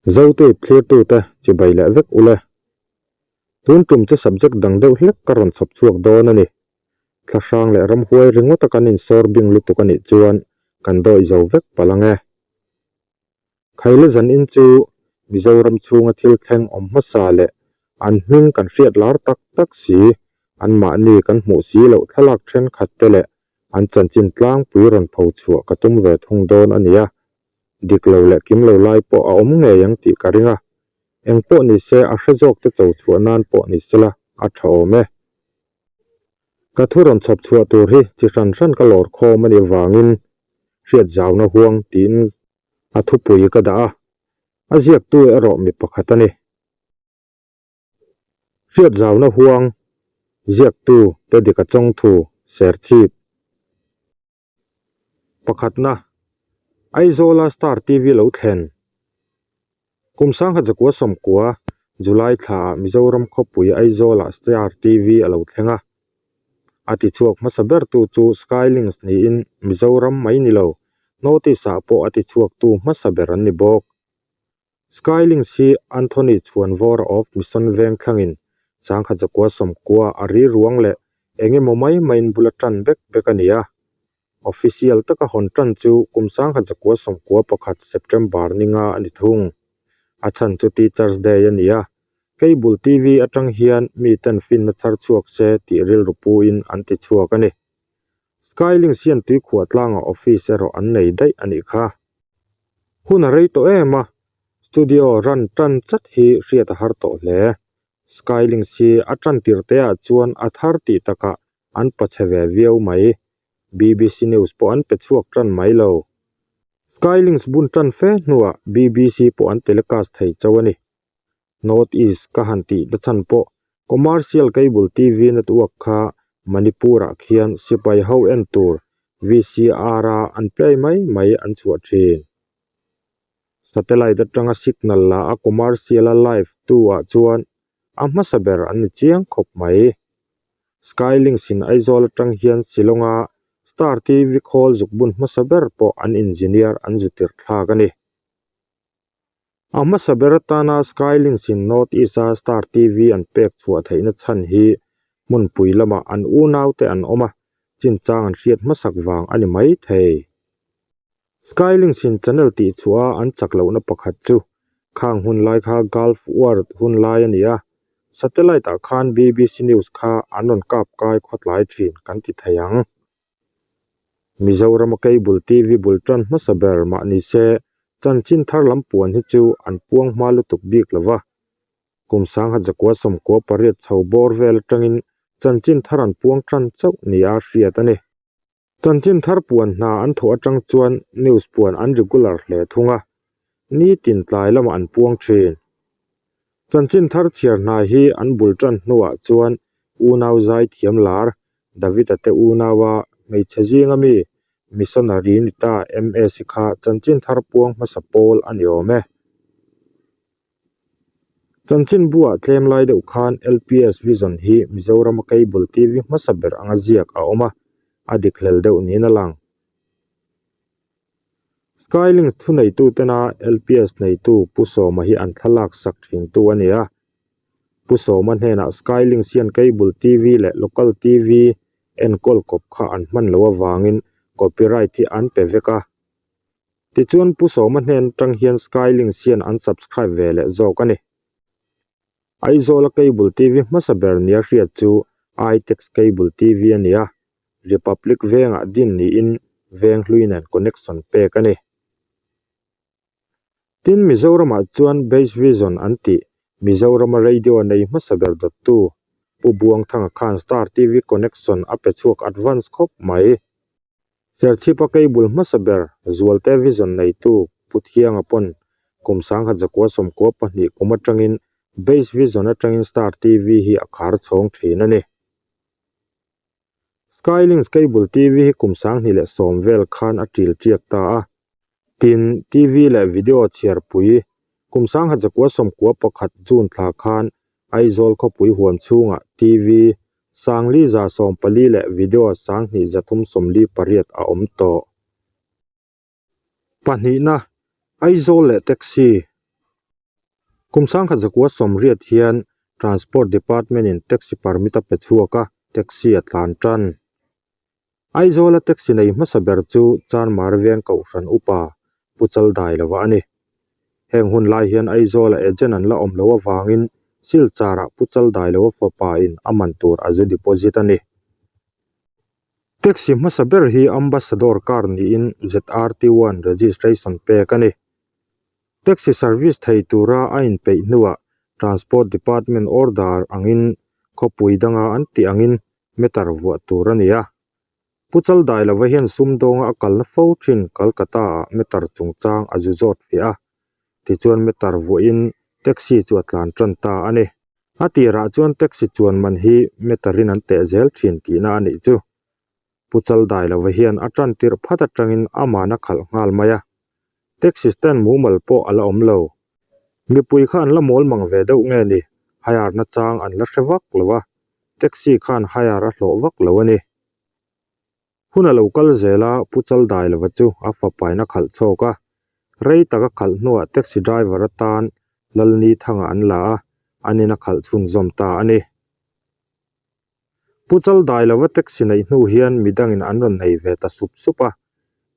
Zotape thlirtute chibai leh vek ule. Tun tum chu subject dang deuh hlek ka rawn chhawp chhuak dawn a ni. Thlahrang leh ramhuai ringawta kan insawr bing lutuk a nih chuan kan dawih zo vek palh ang e. Khaile zanin chu Mizoram chhunga thil thleng awm hmasa leh an hming kan hriat lar tak tak si, anmahni kan hmuh si loh thlalak thenkhat te leh an chanchin tlangpui rawn pho chhuah ka tum ve thung dawn a nia. Dik lo leh kim lo lai pawh a awm ngei ang tih ka ring a, eng pawh ni se a hre zawk te cho chhuah nan pawh ni sela a tha awm e. Ka thu rawn chhawp chhuah tur hi chi hran hran ka lawr khawm a nih vangin hriat zauna huang tiin a thupui ka dah a, a ziaktu erawh mi pakhat a ni. Hriat zauna huang ziaktu te dika chawngthu serchhip. Pakhatna, Aizawla Star TV lo thlen. Kum sangha zakua sawmkua, July thlaah Mizoram khawpui Aizawlah Star TV a lo thleng a. A tichhuak hmasa bertu chu Skylinks niin Mizoram mai ni lo, North East-ah pawh a tichhuaktu hmasa ber an ni bawk. Skylinks hi Anthony Chhuanvawra of Mission Vengthlangin sangkhat zakua sawmkua a ri ruang leh eng emaw mai maiin bula tan bek bek a ni a. Official taka hawn tan chu kum sangkhat zakua sawmkua pakhat September ninga a ni thung. A chhan chu Teachers Day a ni a, Cable TV atang hian miten finna chhar chhuak se tih rilru puin an ti chhuak a ni. Skylinks hian tuikhuah tlangah office erawh an nei daih a nih kha. Hun a rei tawh em a, studio run tan chat hi hriat a har tawh hle. Skylinks hi a tan tir te ah chuan a thar tih takah an pachhe ve viau mai. BBC News pawh an pe chhuak tan mai lo. Skylinks bun tan fe hnuah BBC pawh an telecast thei chauh a ni. North East ka han tih na chhan pawh Commercial Cable TV network kha Manipur ah khian sipai ho en tur VCR a an play mai mai an chhuah thin. Satellite atanga signal la a commercial a live tu ah chuan a hmasa ber an ni chiang khawp mai. Skylinks in Aizawl atang hian Shillong a Star TV khawl zuk bun hmasa ber pawh an engineer an zu tirh thlak a ni. A hmasa ber atana Skylinks in North East a Star TV an pek chhuah theihna chhan hi hmunpui lamah an unaute an awm a, chinchang an hriat hmasak vang a ni mai thei. Skylinks in channel tih chhuah a an chak lohna pakhat chu khang hun lai kha Gulf War hun lai a ni a, satellite ah khan BBC News kha an rawn kap kai khawtlai thin kan ti thei ang. Mizorama Cable TV bul tan hmasa ber mah ni se chanchin thar lam puan hi chu an puang hma lutuk bik lo va. Kum sangha zakua sawmkua pariat chho bawr vel atangin chanchin thar an puang tan chauh nia hriat a ni. Chanchin thar puan hna an thawh atang chuan news puan an regular hle thung a, nitin tlai lamah an puang thin. Chanchin thar chhiar hna hi an bul tan hnuah chuan unau zai thiam lar David-a te unaua hmeichhe zinga mi missionary ni ta MS kha chanchin thar puang hmasa pawl a ni awm e. Chanchin buah tlem lai deuh khan LPS Vision hi Mizorama Cable TV hmasa ber anga ziak a awm a, a dik hlel deuh niin a lang. Skylinks thuneitu tena LPS neitu Pu Sawma hi an thlalak sak thintu a ni a. Pu Sawma hnenah Skylinks hian Cable TV leh Local TV enkawl kawp kha an hman loh avangin copyright hi an pe vek a. Tichuan Pu Sawma hnen atang hian Skylinks hian an subscribe ve leh zawk a ni. Aizawla Cable TV hmasa ber nia hriat chu iTex Cable TV a ni a. Republic vengah din niin veng hlui nen connection pek a ni. Tin, Mizoramah chuan Base Vision an tih Mizorama radio nei hmasa ber dawttu Pu Buangthanga khan Star TV connection a pe chhuak advance khawp mai. Serchhipa cable hmasa ber Zualte Vision neitu Pu Thianga pawn kum sangkhat zakua sawmkua pahnih kum atangin Base Vision atangin Star TV hi a khar chhawng thin a ni. Skylinks Cable TV hi kum sanghnih leh sawm vel khan a ṭil ṭiak ta a. Tin, TV leh video chhiarpui kum sangha zakua sawmkua pakhat June thla khan Aizawl khawpui huam chhungah TV sangli za sawmpali leh video sanghnih zathum sawmli pariat a awm tawh. Pahnihna, Aizawl leh Taxi. Kum 1980 hian Transport Department in taxi permit a pe chhuak a, taxi a tlan tan. Aizawla taxi nei hmasa ber chu Chanmar Veng Kohhran Upa Pu Chaldailova a ni. Heng hun lai hian Aizawla agent an la awm loh avangin Silchar-ah Pu Chaldailova fapa in a man tur a zu deposit a ni. Taxi hmasa ber hi Ambassador car niin ZRT one registration pek a ni. Taxi service thei tura a inpeih hnuah Transport Department order angin khawpui danga an tih angin meter vuah tur a ni a. Pu Chaldailova hian sumdawnga a kalna fo thin Kolkata-ah meter chungchang a zu zawt fiah a, tichuan meter vuahin taxi chu a tlan tan ta a ni. A tirah chuan taxi chuan man hi meter in an teh zel thin tihna a nih chu. Pu Chaldailova hian a tan tirh phat atangin aman a khalh nghal mai a. Taxi stand mumal pawh a la awm lo. Mipui kha an la mawl mang ve deuh nge ni, hire na chang an la hre vak lo a, taxi khan hire a hlawh vak lo a ni. Hun a lo kal zel a, Pu Chaldailova chu a fapain a khalh chhawk a, rei tak a khalh hnuah taxi driver atan Lalni Thanga an la a, an in a khalh chhunzawm ta a ni. Pu Chaldailova taxi neih hnu hian midangin an rawn nei ve ta sup sup a,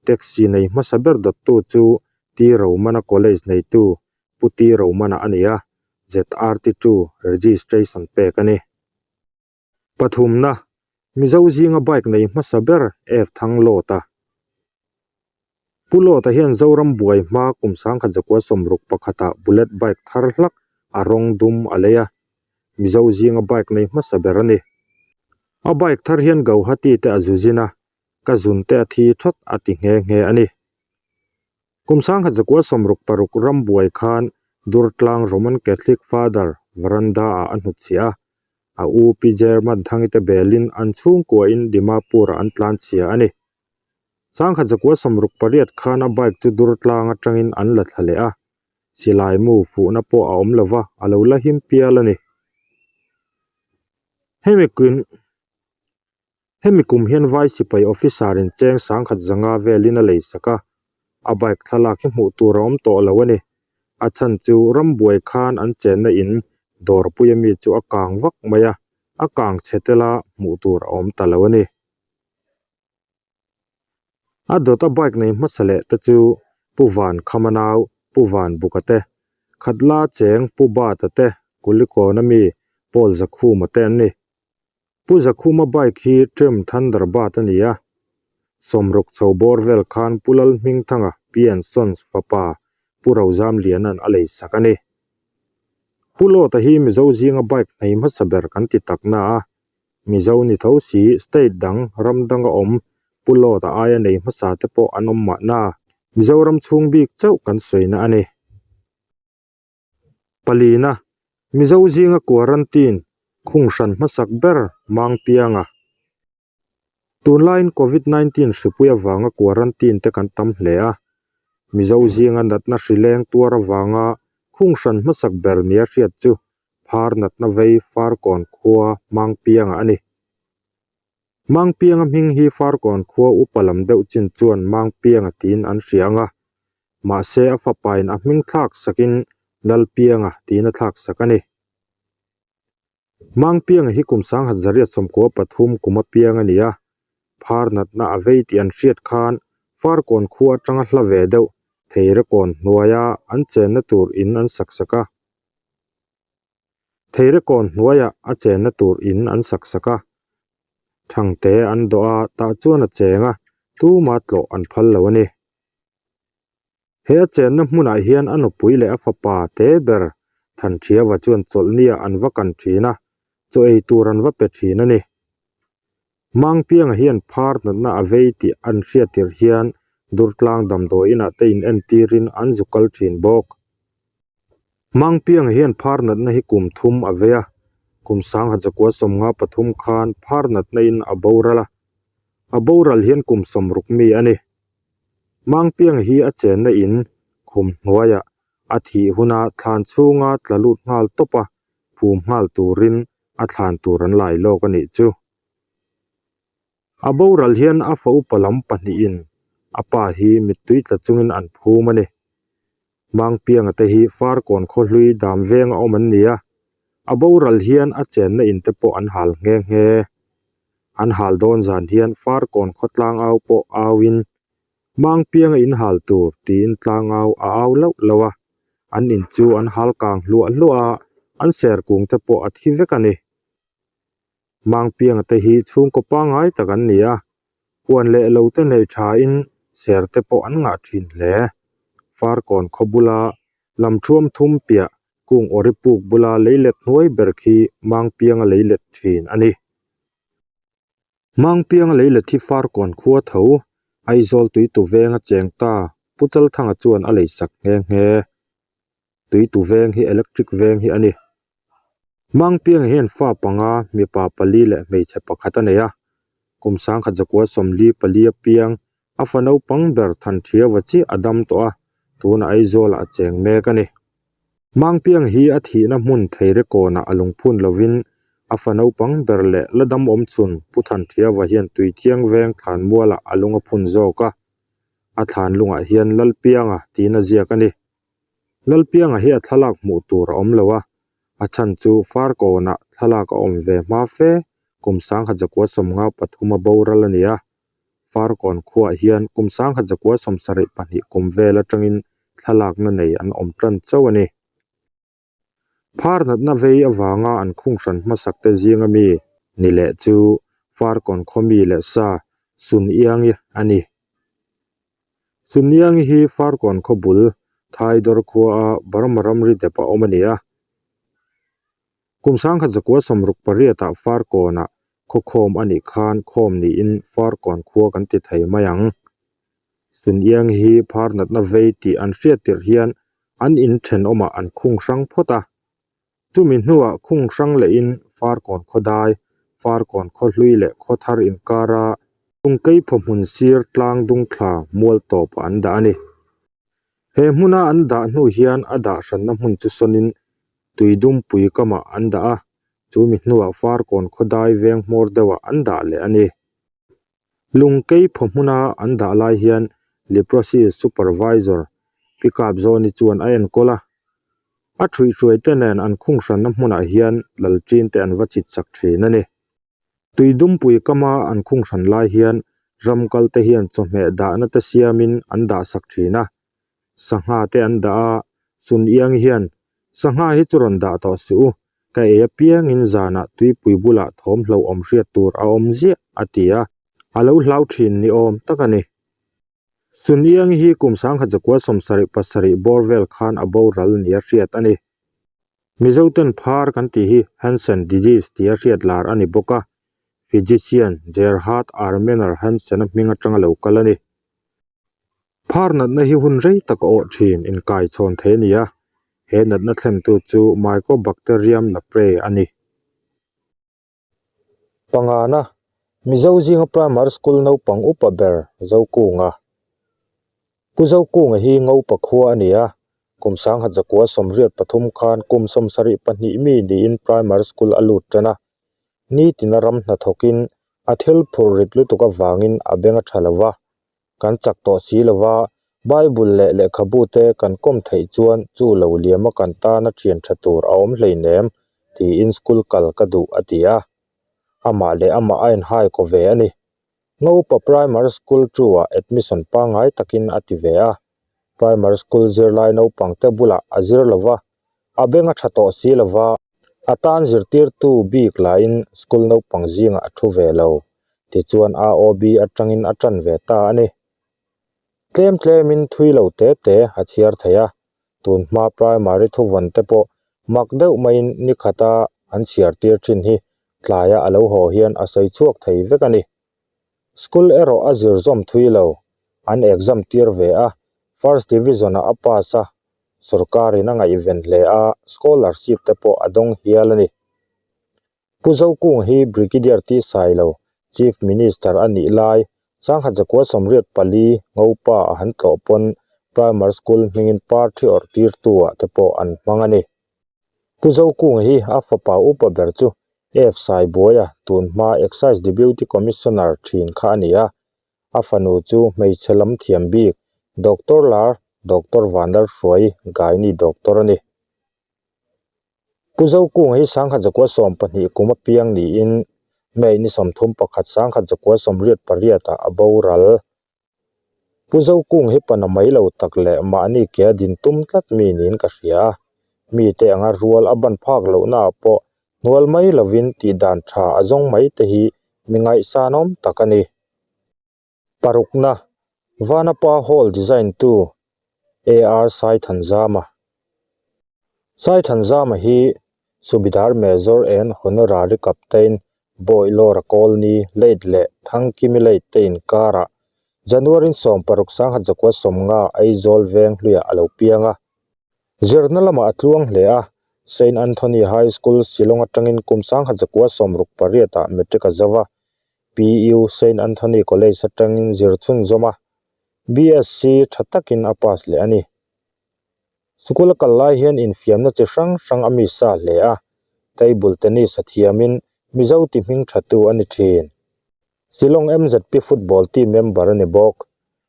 taxi nei hmasa ber dawttu chu T Romana College neitu Pu T Romana a ni a, ZRT two registration pek a ni. Pathumna, Mizo zinga bike nei hmasa ber F Thanglawta. Pu Lawta hian Zoram buai hma kum 1961 ah bullet bike thar hlak a rawng dum a lei a, Mizo zinga bike nei hmasa ber a ni. A bike thar hian Gauhati te a zu zin a, ka zun te a thi thawt a ti nghe nghe a ni. Kum 1966 ram buai khan Durtlang Roman Catholic Father veranda ah a hnutchhiah a, a u Pi German Thangite belin an chhungkuain Dimapur-ah an tlanchhia a ni. 1968 khan a bike chu Durtlang atangin an la thla leh a, silai mu fuhna pawh a awm lova a lo la him pial a ni. Hemi kum Hemi kum hian Vai sipai officer in cheng 1005 velin a lei sak a, a bike thlalak hi hmuh tur a awm tawh lo a ni. A chhan chu rambuai khan an chenna in dawrpui ami chu a kang vak mai a, a kang chhe tel a hmuh tur a awm ta lo a ni. A dawta bike nei hmasa leh te chu Pu Van Khamanau, Pu Van Buka te, Khatla Cheng Pu Bata te, Kulikawn ami Paul Zakhuma te an ni. Pu Zakhuma bike hi Trim Thunderbird a ni a, sawmruk chho bawr vel khan Pu Lalhmingthanga P and Sons fapa Pu Rozamliana'n a lei sak a ni. Pu Lawta hi Mizo zinga bike hnei hmasa ber kan ti tak na a, Mizo ni tho si state dang ram danga awm Pu Lawta aia nei hmasa te pawh an awm mahna Mizoram chhung bik chauh kan sawina a ni. Palina, Mizo zinga quarantine khung hran hmasak ber Mangpianga. Tunlaiin Covid 19 hripui avanga quarantine te kan tam hle a, Mizo zinga natna hri leng tuar avanga khung hran hmasak ber nia hriat chu phar natna vei Farkawn khua Mangpianga a ni. Mangpianga hming hi Farkawn khua upa lam deuh chin chuan Mangpianga tiin an hria ang a, mahse a fapain a hming thlak sakin Lalpianga tiin a thlak sak a ni. Mangpianga hi kum 1993 kum apiang a ni a, phar natna a vei tih an hriat khan Farkawn khua atanga hla ve deuh Theirekawn hnuaia an chenna tur in an sak sak a. Theirekawn hnuaiah a chenna tur in an sak sak a, thangte an dawh a, tah chuan a cheng a, tuma tlawh an phal lo a ni. He a chenna hmunah hian a nupui leh a fapa te ber Thanṭhiava chuan chawlhniah an va kan ṭhin a, chaw ei tur an va pe ṭhin a ni. Mangpianga hian phar natna a vei tih an hriat tirh hian Durtlang damdawi inah te in entirin an zu kal ṭhin bawk. Mangpianga hian phar natna hi kum thum a vei a, kum 1953 khan phar natna in a boral a, a boral hian kum 60 mi a ni. Mangpianga hi a chenna in khum hnuaiah a thih huna thlan chhunga tla lut nghal tawp a, phum nghal turin a thlan tur an lai lawk a nih chu. A boral hian a fa upa lam pahnihin a pa hi mittui tla chungin an phum a ni. Mangpianga te hi Farkawn khawhlui dam venga awm an ni a, a boral hian a chenna in te pawh an hal nghe nghe. An hal dawn zan hian Farkawn khawtlang au pawh auin Mangpianga in hal tur tiin tlangau a au lauh lauh a, an in chu an hal kang hluah hluah a, an ser kung te pawh a thi vek a ni. Mangpianga te hi chhungkaw pangngai tak an ni a, huan leh lo te nei thain ser te pawh an ngah thin hle. Farkawn khaw bula lam thuam thum piah kung awri puk bula leilet hnuai ber khi Mangpianga leilet thin a ni. Mangpianga leilet hi Farkawn khua tho, Aizawl tuitu venga cheng ta Pu Chalthanga chuan a leisak nghe nghe. Tuitu veng hi electric veng hi a ni. Mangpianga hian fa panga, mipa pali leh hmeichhe pakhat a nei a. Kum sangkhat zakua 44 a piang, a fa naupang ber Thanṭhiaua chiah a dam tawh a, tunah Aizawlah a cheng mek a ni. Mangpiang hi a thihna hmun Theirekawnah a lungphun lovin a fa naupang ber leh la dam awm chhun Pu Thanṭhiaua hian Tuithiang veng thlanmualah a lung a phun zawk a, a thlan lungah hian Lalpianga tiin a ziak a ni. Lalpianga hi a thlalak hmuh tur a awm lo a, a chhan chu Farkawnah thlalak a awm ve hma fe kum 1953 a boral a ni a. Farkawn khuaah hian kum 1972 kum vel atangin thlalakna nei an awm tan chauh a ni. Phar natna vei avanga an khung hran hmasak te zinga mi ni leh chu Farkawn khaw mi leh sa Sun Iangi a ni. Sun Iangi hi Farkawn khaw bul Thaidawr khuaa Burma ramri dep a awm a ni a. Kum 1968 ah Farkawnah khawkhawm a nih khan khawm niin Farkawn khua kan ti thei mai ang. Sun Iang hi phar natna vei tih an hriat tirh hian an in thenawmah an khung hrang phawt a. Chumi hnuah khung hrang lehin Farkawn khawdai, Farkawn khawhlui leh khawthar inkara Lungkeiphaw hmun sir tlang dungthla mual tawpah an dah a ni. He hmuna an dah hnu hian a dah hranna hmun chu sawnin Tuidumpui kamah an dah a, chumi hnuah Farkawn khawdai veng hmawr deuhah an dah leh a ni. Lungkeiphaw hmuna an dah lai hian Leprosy Supervisor Pi Kapzawni chuan a enkawl a, a thuihhruai te nen an khung hranna hmunah hian lalṭin te an va chit sak ṭhin a ni. Tuidumpui kama an khung hran lai hian ram kal te hian chawhmeh dahna te siamin an dah sak ṭhin a, sangha te an dah a, Sun Iang hian, Sangha hi chu rawn dah tawh suh u, ka ei apiangin zanah tuipui bulah thawm hlauhawm hriat tur a awm ziah, a ti a, a lo hlau ṭhin ni awm tak a ni. Sun Iang hi kum 1977 bawr vel khan a boral nia hriat a ni. Mizoten phar kan tih hi Hansen disease tia hriat lar a ni bawk a, physician Gerhard Armener Hansen-a hming atanga lo kal a ni. Phar natna hi hun rei tak a awh thin inkaichhawn thei a ni a, he natna thlentu chu Mycobacterium leprae a ni. Pangana, Mizo zinga Primary School naupang upa ber Zokunga. Pu Zokunga hi Ngopa khua a ni a, kum 1983 khan kum 72 mi niin Primary School a lut tan a, nitina ram hnathawkin a thil phurh rit lutuk avangin a beng a tha lo va, kan chak tawh si lo va, Bible leh lehkhabu te kan kawm theih chuan chu lo liama kan tana thian tha tur a awm hleinem tiin school kal ka duh a ti a. Amah leh amah a inhai kaw ve a ni. Ngopa Primary School two-ah admission pangngai takin a ti ve a. Primary School zirlai naupang te bulah a zir lo va, a beng a tha tawh si lo va, a tan zirtirtu bik lahin school naupang zingah a thu ve lo. Tichuan AOB atangin a tan ve ta a ni. Tlem tlemin thui lo te te a chhiar thei a, tun hma primary thuvawn te pawh mak deuh maiin ni khata an chhiar tir thin hi tlaia a lo haw hian a sawi chhuak thei vek a ni. School erawh a zir zawm thui lo, an exam tir ve a, first division ah a pass a, sorkarin a ngaihven hle a, scholarship te pawh a dawng hial a ni. Pu Zokung hi Brigadier T Sailo, Chief Minister a nih lai, 1984 Ngopa a han tlawh pawn Primary School hmingin party awrh tirtu ah te pawh an hmang a ni. Pu Zokung hi a fapa upa ber chu F Saibuaia tun hma Excise Deputy Commissioner thin kha a ni a, a fanu chu hmeichhe lam thiam bik Doctor Lar Doctor Vanlalhruai Gynae Doctor a ni. Pu Zokunga hi 1912 kum a piang niin May ni 31 1988 ah a boral. Pu Zokunga hi pana mai lo tak leh mahni ke a din tum tlat mi niin ka hria a, mite anga rual a ban phak lohnaah pawh hnual mai lovin tih dan tha a zawng mai te hi mi ngaihsanawm tak a ni. Parukna, Vanapa Hall design tu AR Saithanzama. Saithanzama hi Subidar Major and Honorary Captain Bawilawra Kawlni Late leh Thangkimi Late te inkarah January 16, 1950 Aizawl veng hluiah a lo piang a. Zirna lamah a tluang hle a, Saint Anthony High School, Shillong atangin kum 1968 ah matric a zo a, PU Saint Anthony College atangin zir chhunzawm a, BSc tha takin a pass leh a ni. Sikul a kal lai hian infiamna chi hrang hrang a mi sa hle a, table tennis a thiamin Mizo ti hming thatu a ni thin. Shillong MZP football team member a ni bawk.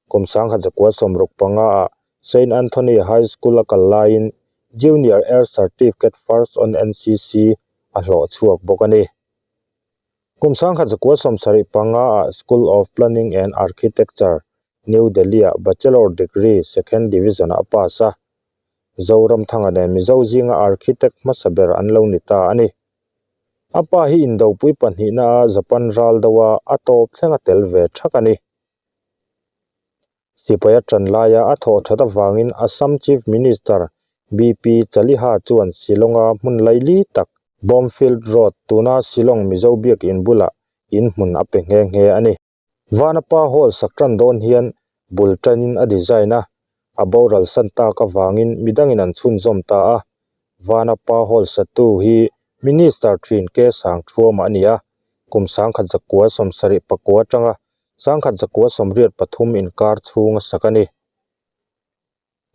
Kum 1965 ah Saint Anthony High School a kal laiin Junior Air Certificate First on NCC a hlawh chhuak bawk a ni. Kum 1975 ah School of Planning and Architecture, New Delhi-ah Bachelor degree second division-ah a pass a. Zoramthanga nen Mizo zinga architect hmasa ber an lo ni ta a ni. A pa hi indopui pahnihna a Japan ral do a a tawp thleng a tel ve thak a ni. Sipai a tan laia a thawh that avangin Assam Chief Minister BP Chaliha chuan Shillong-a hmun laili tak, Bomfield Road, tuna Shillong Mizo Biakin bulah in hmun a pe nghe nghe a ni. Vanapa Hall sak tan dawn hian bul tanin a design a, a boral san tak avangin midangin an chhunzawm ta a. Vanapa Hall satu hi Minister thin K Sangthuama a ni a, kum 1979 atanga 1983 inkar chhunga sak a ni.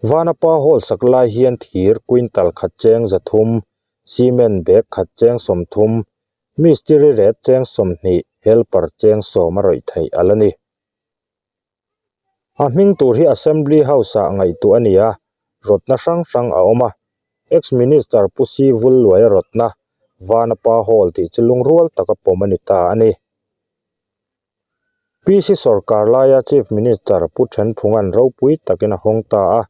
Vanapa Hall sak lai hian thir quintal khat cheng 300, cement bag khat cheng 30, mistiri ret cheng 20, helper cheng 10 a rawih theih a la ni. A hming tur hi Assembly House-ah ngaihtuah a ni a, rawtna hrang hrang a awm a. Ex-Minister Pu Si Vulluaia rawtna, Vanapa Hall tih chu lungrual taka pawm a ni ta a ni. PC sawrkar laia Chief Minister Pu Thenphunga'n ropui takin a hawng ta a,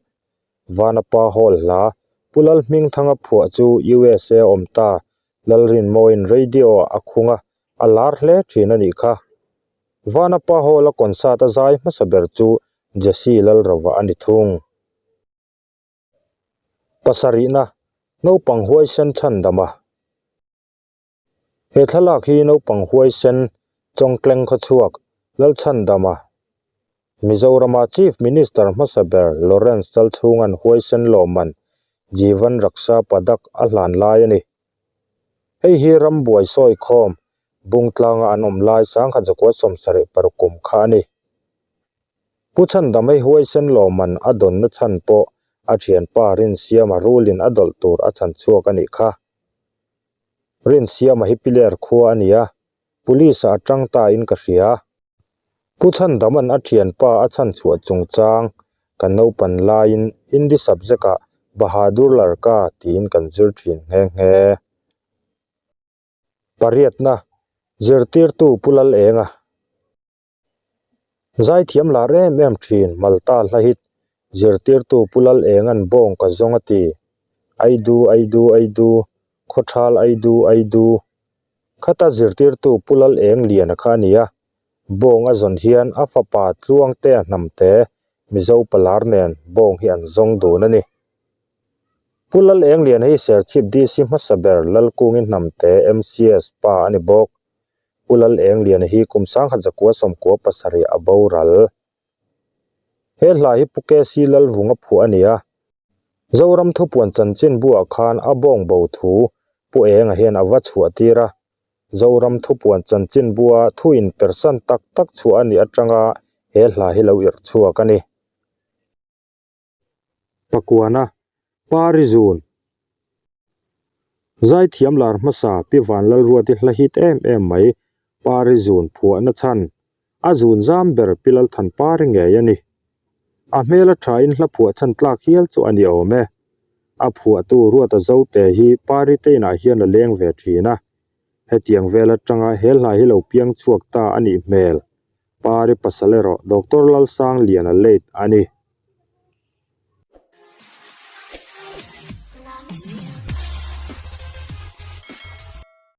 Vanapa Hall hla Pu Lalhmingthanga phuah chu USA awm ta Lalrinmawiin radio-ah a khung a, a lar hle thin a nih kha. Vanapa Hall-a concert a zai hmasa ber chu Jesse Lalrova a ni thung. Pasarihna, Naupang huaisen chhandama. He thlalak hi naupang huaisen Chawngtleng khawchhuak Lalchhandama, Mizorama Chief Minister hmasa ber Lawrence Chalchhunga'n huaisen lawmman Jeevan Raksha Padak a hlan lai a ni. Hei hi rambuai sawi khawm Bungtlanga an awm lai 1976 kum kha a ni. Pu Chhandama hi huaisen lawmman a dawnna chhan pawh a thianpa Rinsiama rulin a dawlh tur a chhan chhuak a nih kha. Rinsiama hi Piler khua a ni a, Police ah a tang ta in ka hria. Pu Chhandama'n a thianpa a chhanchhuah chungchang kan naupan laiin Hindi subject ah Bahadur Larka tiin kan zir thin nghe nghe. Pariatna, Zirtirtu Pu Lalenga. Zaithiam lar em em thin Malta Hlahit zirtirtu Pu Lal Enga'n bawng ka zawng a ti. Aidu aidu aidu, khawthal aidu aidu. Khata zirtirtu Pu Lal Eng Liana kha a ni a, bawng a zawn hian a fapa Tluangtea hnamte Mizo palar nen bawng hi an zawng dun a ni. Pu Lal Eng Liana hi Serchhip DC hmasa ber Lalkungi hnamte MCS pa a ni bawk. Pu Lal Eng Liana hi kum 1997 a boral. He hla hi Pu KC Lalvunga phuah a ni a. Zoram Thupuan chanchin buah khan a bawng bo thu Pu Enga hian a va chhuah tir a. Zoram Thupuan chanchin bua thu inpersan tak tak chhuah a nih atanga he hla hi lo irh chhuak a ni. Pakuana, Pari Zun. Zaithiam lar hmasa Pi Vanlalruati hla hit em em mai Pari Zun phuahna chhan a zun zam ber Pi Lalthan Pari ngei a ni. A hmel a thain hla phuah chhan tlak hial chu a ni awm e. A phuahtu Ruata Zote hi Pari te inah hian a leng ve thin a. Hetiang vel atanga he hla hi lo piang chhuak ta a nih hmel. Pari pasal erawh Doctor Lalsangliana late a ni.